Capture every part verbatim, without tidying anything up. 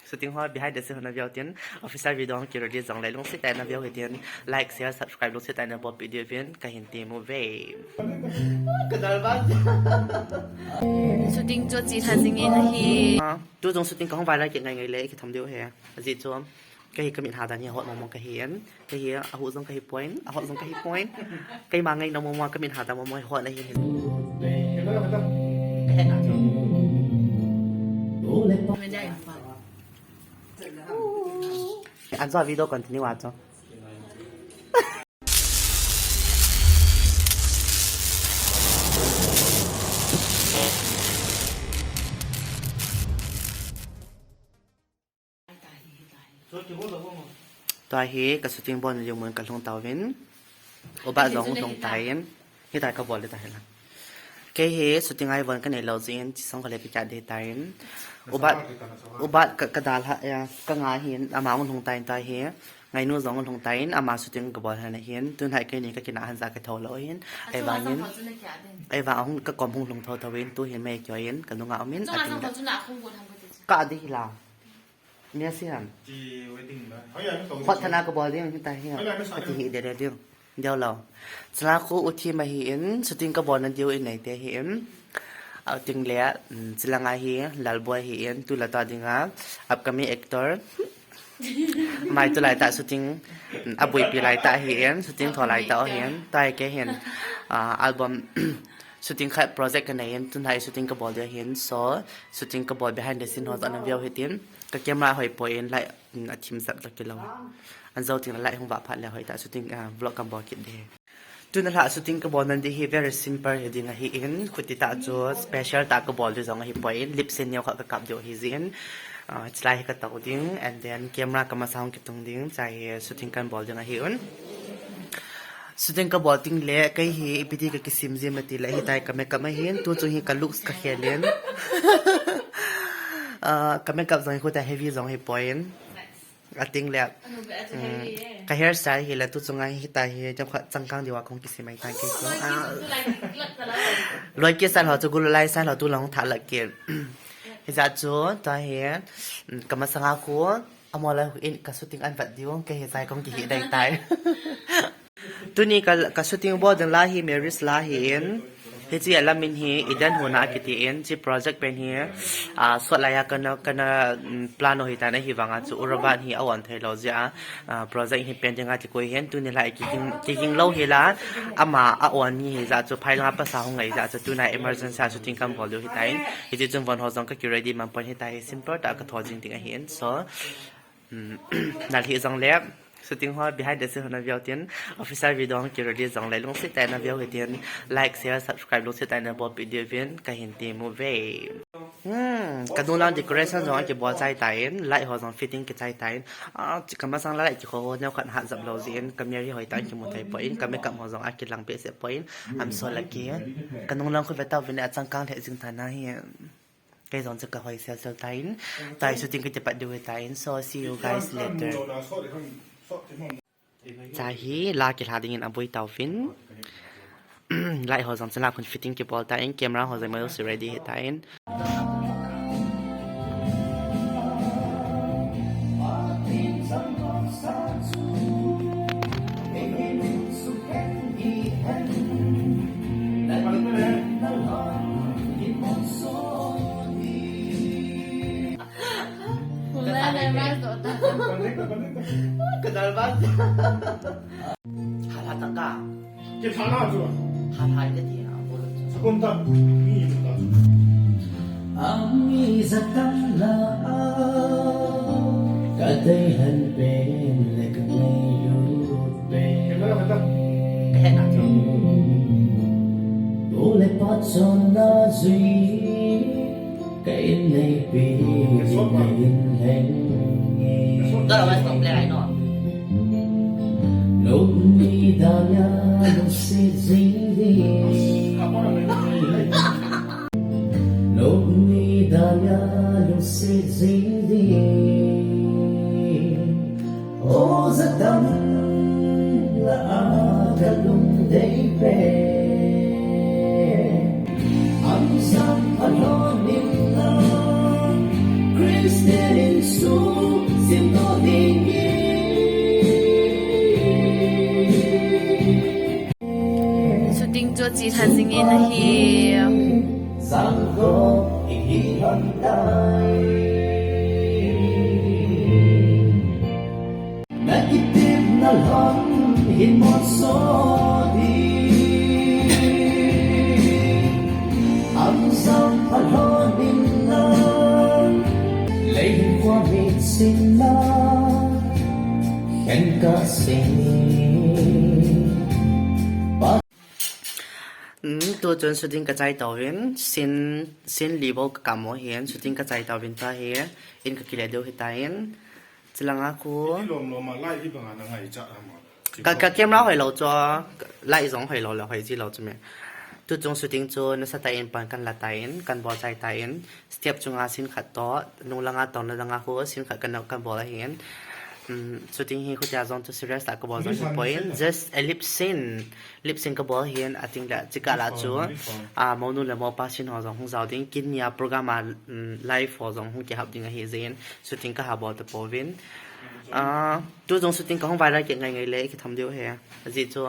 Shooting ho behind the scene ho na veu tin, official video hung kiready jongle lungset tah in na veu hitin, like, share, subscribe lungset tah in na bolpeh diuvin kahin temuve. Shooting chu ache lha jing in ahi. Ah, tu jong shooting kahung vailhah kit ngai ngai le, kitham diu ahi. Ajeh chu, kahi kamit ha dan hi hot mong mong kahi in. Kahi, ahuh jong kahi poi, ahot jong kahi poi. Keima ngaina mong mong, kamit ha dan mong mong, hot ahi. An jo video continue a chu. Tua hi ka shooting bolna ding mun kalhung tauvin. U Bat jong hung lhung tan. Hitia kabol ding ahi la. Kei hi shooting a von kanei lou jeh in, chisong kale kikhat ding tan. U Bat, u Bat ka, kadalha, ya, kanga hin, ama hung lhung tan tua hi. Ngainu jong hung lhung tan, ama shooting kabol lhon ahin. Tun hi keini kakinah lhon jeh a kathou lou ahin. Ahivangin, ahivang ahung kakom hung lhung thou thou in, tu hin mei kio in, kanunga um in, atin ka. Ka ding hi la. Nia siam. Hot thana kabol ding hitia hi. Kati hi dede ding. Deu lou. Chulai khu u Thim ahin, shooting kabolna diu in neite ahin. Ating le, um, chulanga hi Lalboi ahin, tu le tua dinga upcoming actor. Mai tulai tah shooting, um, abuipi lai tah ahin, shooting tho lai tah ahin, tua hi kei hin, ah, album shooting khat project kanei in, tun hi shooting kabol diu ahin, so shooting kabol behind the scene ho jong na veu hitin, ka camera hoi poi in, light, um, athim jep ta kilou. An jou tin light hung vah phat le hoitah shooting, ah, vlog kabol kit ding. Tuna lhah shooting kabolna ding hi very simple hi ding ahin, khuti tah chu special tah kabol ding jong ahi poi in, lip sync neo khat kakap diu ahi jeh in, ah, chulai hi katou ding, and then camera kamasang kitung ding, chulai hi shooting kabol ding ahi un. Shooting kabol ding le, kei hi ipi ti kakisim jing em ti le, hitia ka makeup ahin, tu chung hi ka looks kakhel in. Ah, ka makeup jong hi khuti heavy jong ahi poi in. Ating le, um, ka hairstyle hi le tu chunga hitia hi, jong khat changkang diu a kong kisim mai tan kei chu. Ah. Loi kit style ho chu, gululai style ho tu lang tha la kit. Hijeh chu, tua hi, um, kamasanga khu, amolai in ka shooting an vet diu, kei hi chai kong kihi dai tai. Tuni ka, ka shooting bol ding la hi, Mary's la hi in. Hiche a la min hi Eden Huna kiti in, hiche project pen hi, ah, sot laiya kana, kana, mm, plan u hitan ahivanga chu u Robert hi a-on thei lou jeh a, ah, project hi pending a kikoi hin, tuni la kiging, kiging lou hi la, ama a-on ni hijeh chu phai langa pasa hung ngai jeh chu tuna emergency a shooting kabol diu hitan, hiche chun von ho jong kakiready man pon hitia hi simple tah a katho jing ding ahin, so, Hmm, nalhih jongle, shooting ho behind the scene ho na veu tin, official video hung kiready jongle, lungset tah in na veu hitin, like, share, subscribe, lungset tah in na bolpeh diuvin, kahin temuve. Hmm, kanung lang decoration jong akibol chai tan, light ho jong fitting kichai tan. Ah, chi kamasang light kikho ho neo khat hat jep lou jeh in, ka Mary hoitah in kimu thei poi in, ka makeup ho jong akilang behseh poi in, I'm so lucky. Kanung lang khu ve tauvin, achangkang lheh jing tan ahi. Kei jong chu kahoi sel sel tan. Tua hi shooting kati pat diu hitan. So see you guys later. Tua hi la kilha dingin aboi tauvin. Light ho jong chu la khun fitting kibol tan. Camera ho jong ma ready hitan. Hala tangka. Kithana chu. Hala kati a bol chu. Sakon ta. Ni ta chu. Ami jatang la a, kadei han pen le kanei lut pen. He na chu. Ole pa chon na jui. Ka in nei pi, ka in leng. Dora wai song play ai no. Lung ni da ya lung si jing di. Lung ni da ya lung si jing di. O jatang la a ka lung dei pen. Amsam alon in la Christian in Shooting chu chi tha jing in ahi. Nakitim na lhon hin mot so di. Ang sang palhon in na. Lei kwa mit sin na. Khen ka sin. Hmm, tu chun shooting ka chai tauvin, sin, sin li bou ka kamo hin, shooting ka chai tauvin ta hi, in ka kile deu hi ta in. Chilanga khu. Ilom lom a lai hi banga na ngai cha ama. Ka, ka camera hoi lo chu, lai jong hoi lo le hoi ji lo chu me. Tu chung shooting chu nasa ta in pan kan la ta in, kan bol chai ta in, step chunga sin khat to, nung langa tong na langa khu sin khat kan, kan bol ahin. Um, shooting hi khutia jong chu serious ta ka bol jong hi point, just a lip sync, lip sync ka bol hin, ating le chika la chu, a, monu le mopa sin ho jong hung jao ding, kin nia program a, um, live ho jong hung kihap ding ahi jin. Shooting ka ha bol ta pouvin. Ah, tu jong shooting ka hung viral kit ngai ngai le, kitham deu he. Ajeh chu,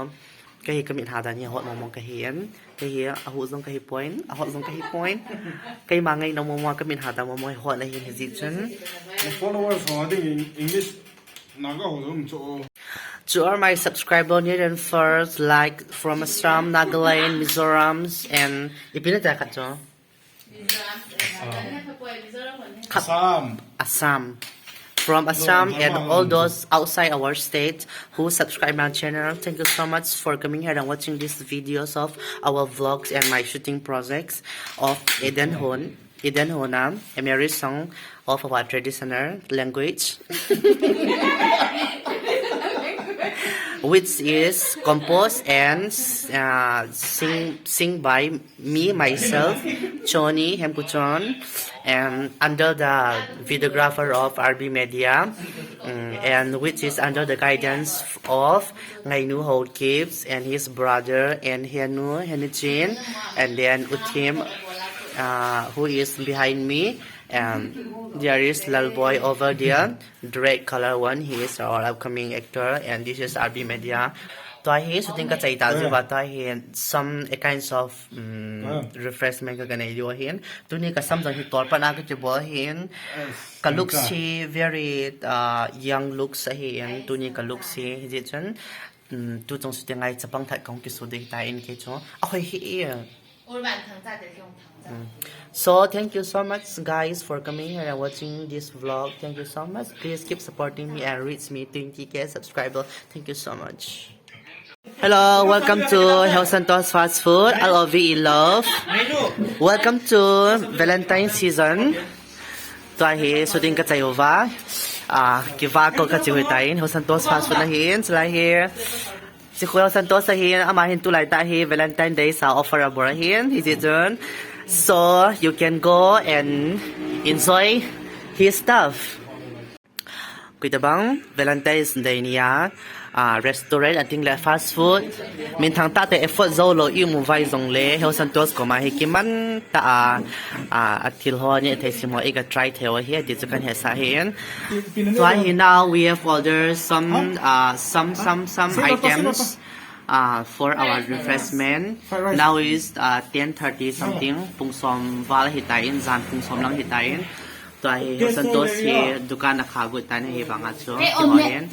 ka hi ka mit ha dan hi hot mong mong ka hi in. Ka hi a hu jong ka hi point, a hot jong ka hi point. Ka hi ma ngai na mong mong ka mit ha dan mong mong hot na hi hi jeh chun. My followers ho ding in English, Naga ho jong chu. To all my subscriber, near and far, like from Assam, Nagaland, Mizoram, and ipi na ta khat chu. Assam. Assam. From Assam and all those outside our state who subscribe my channel, thank you so much for coming here and watching these videos of our vlogs and my shooting projects of Eden Hon, Eden Hona, a Mary song of our traditional language, which is composed and, uh, sing, sing by me, myself, Johnny Hemkuchon, and under the videographer of R B Media, mm, and which is under the guidance of Ngainu Ho Gibbs and his brother and Henu, Henichin, and then Utim, uh, who is behind me, and there is Lalboy over there. The red color one, he is our upcoming actor, and this is R B Media. Tua hi shooting ka chai ta jiu va, tua hi some, a kinds of, um, refreshment ka kanei diu ahin. Tuni ka sam jong hi tol pat na ka kibol ahin. Ka looks hi very, uh, young looks ahin. Tuni ka looks hi, hijeh chun, um, tu chung shooting ngai chapang that kong kisu ding ta in kei chu. Ahoi hi e. Mm. So thank you so much, guys, for coming here and watching this vlog. Thank you so much. Please keep supporting me and reach me twenty K subscriber. Thank you so much. Hello, welcome to Heo Santos Fast Food. L O V E love. Welcome to Valentine season. Tua hi shooting ka chai uva. Ah, kiva ko ka chi hui ta in. Heo Santos Fast Food na hin, chulai hi. Sikhuel Santos ahin, ama hin tulai tah hi Valentine Day sa offer abol ahin, hijeh chun. So, you can go and enjoy his stuff. Koi tabang, Valentine's Day nia, ah, restaurant, ating le fast food. Minthang tah te effort jou lou imu vai jongle, Heo Santos koma hi kiman tah a, ah, athil ho ni thei sim ho i ka try thei u ahi, ti chu kan hesah ahin. Tua hi now we have ordered some, uh, some, some, some items, uh, for our refreshment. Now is, uh, ten thirty something. Pung som val hi ta in, jan pung som lang hi ta in. Tua hi Heo Santos hi dukan a kha got ta na hi vang a chu. Ti ho hin,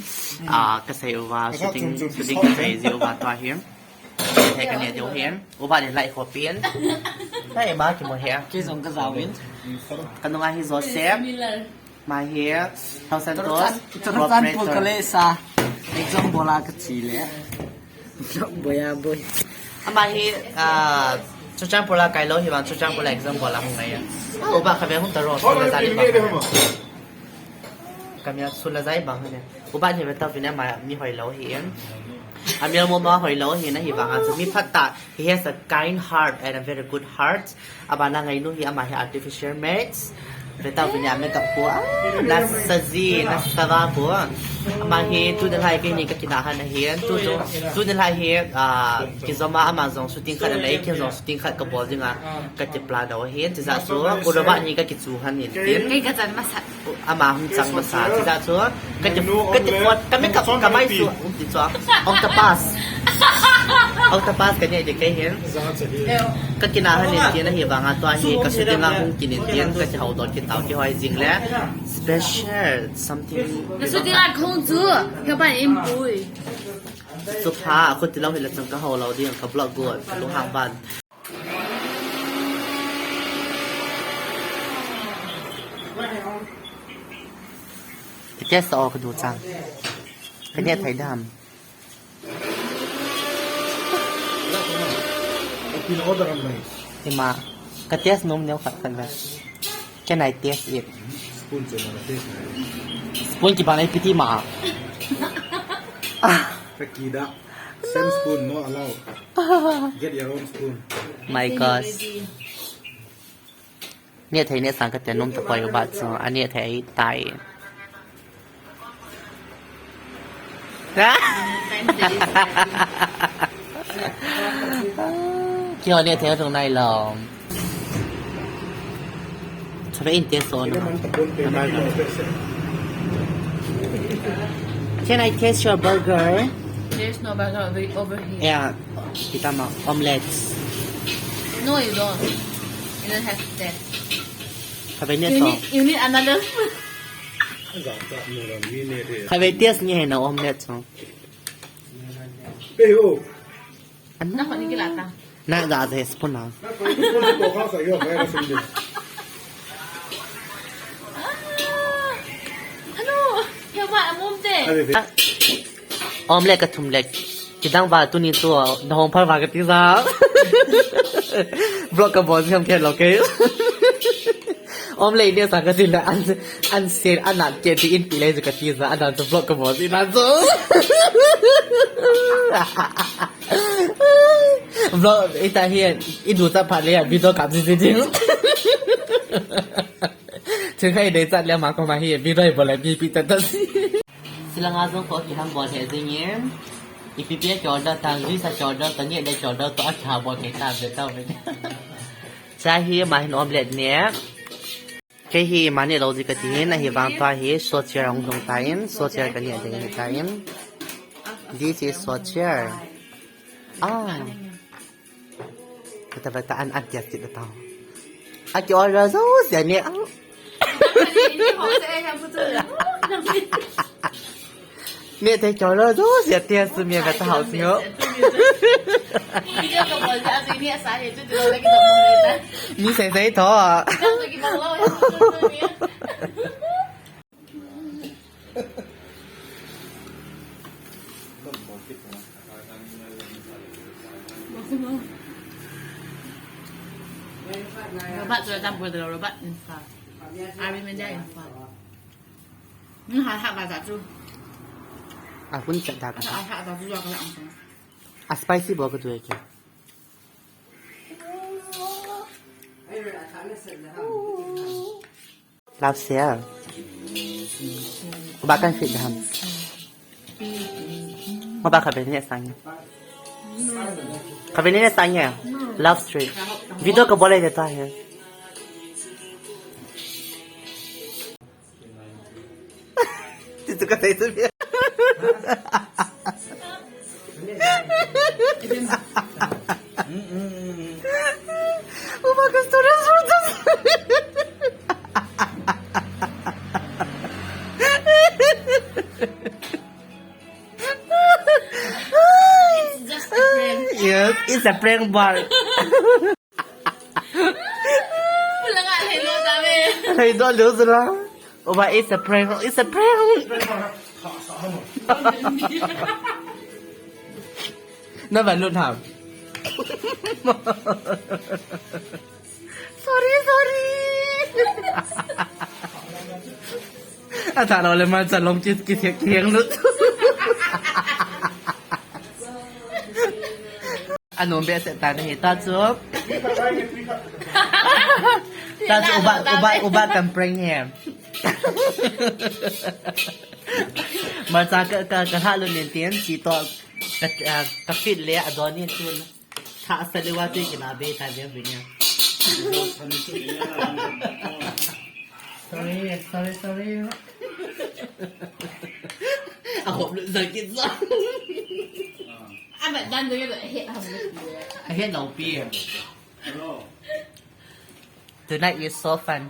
uh, ka sei uva, shooting, shooting ka sei ji uva tua hi. He ka ne diu hin. Uva le lai khopin. Hai ma kimu he. Kei jong ka jaovin. Ka nunga hi Joseph. Ama hi Heo Santos, Churachandpur, Churachandpur College a exam bol a ka chi le. Boya boy. Ama hi, ah, Churachandpur a kai lou hi vang Churachandpur a exam bol a hung ngai a. Ah, uva kha ve hung ta ro, sun le jan bang. Ka mel sun le jan bang ne. Uva ni ve tauvin ama mi hoi lou hi in. A mel mo ma hoi lou hi na hi vang a chu mi phatah. He has a kind heart and a very good heart. Abana ngainu hi ama hi artificial maids. Ve tauvin a makeup ko, ah, nasa ji, nasa va ko. Ama hi, tuni lai kei ni ka kina han ahin, tu jong, tuni lai hi, ah, kijoma ama jong shooting khat alei, ken jong shooting khat ka bol dinga, ka ti plan dau ahin, tijat chu, uraba ni ka kichu han in tin. Kei ka chan masa. Ama hung chang masa, tijat chu, ka ti, ka ti phot, ka makeup, ka mai chu, um ti chu, octopus. Octopus ka ni di kei hin. Ka kina han in tin ahi vanga tua hi, ka shooting a hung kin in tin, ka ti hau dot ki tau ki hoi jing le. Special something. Na shooting a khong chu, ka ban in pui. Chu pha, a khut ti lou hi la chang ka hau lou ding, ka vlog go, ka lunghang ban. Ka test o ka du chang. Ka neh thei dam. Ima, ka test nom neo khat khat ve. Can I taste it? Spoon chu ma taste nai. Spoon kibang nai piti ma. Ka kida. Same spoon, no allow. Get your own spoon. My gosh. Neh thei neh sang ka tia nom ta poi ba chu. A neh thei tai. Kio neh thei tung nai lom. Sabi in taste o na. Can I taste your burger? There's no burger over, over here. Yeah, kita ma omelette. No, you don't. You don't have to taste. Sabi niya You to. Need, you need another spoon. Sabi taste niya na omelette so. Hey, oh. Ano? Nako ni kilata. Na da da spoon na. Nako ni spoon to ka sa yo, kaya ka sundin. Ano? Yawa, amom te. Are, are. Omelette ka thum le. Kidang va tuni chu, na hong phal va ka ti sa. Vlog ka bol jing ham ke lo ke. Omelette neh sang ka ti le an, an sen, an nat ke ti in pi le ka ti sa, an dan chu vlog ka bol jing na chu. Vlog, ita hi, i du cha phat le, video kap jing jing. Chun khai dei chat le ma ko ma hi, video bol le bi pi ta ta si. Sila nga jong ko kiham bol he jing in. Ipi pi a ki order ta, juice a ki order ta, neh le ki order ta, a kha bol ke ta, ve ta, ve. Cha hi ma hin omelette ne. Kei hi ima neh lou ji ka ti hin, ahi vang tua hi, sochia hung hung ta in, sochia ka neh ding hi ta in. This is sochia. Ah. Bata, bata, an, an, tias, tias, bata. Aki order so, sia ne, ang. Neh thei ki order so, sia tias, su, mi, bata, hao, sio. Ni sai sai tho. Robot chu a tam poi, robot in fa. Ari men dia in fa. Ni ha ha ba za chu. A hun cha da ka. A ha ba chu ka la ang. A spicy bol ka tu ye ke. Love share. Ba kan fit ham. Ba ka bene sang. Ka bene sang ya. Love story. Video ka bol le ta hai. Titu ka tai tu. Uma ka story. It's just a prank. Yes, it's a prank, but. Wala nga, hello, dami. Hello, hello, sila. Oh, but it's a prank. It's a prank. Na ba lut ham. Sorry, sorry. A ta lo le ma cha long ki, ki, ki, ki, lut. Anom behseh ta nahi, ta chu. Ta chu uba, uba, uba kan prank hi. Marcha ka ka ka halo nen ten si to ka ah, ka fit le adon nen tun. Tha sa le wa te ki na be ta be be ne. Sorry, sorry, sorry. A hop lu zang ki zo. I bet dan do you hit him with you. I hate no beer. Tonight is so fun.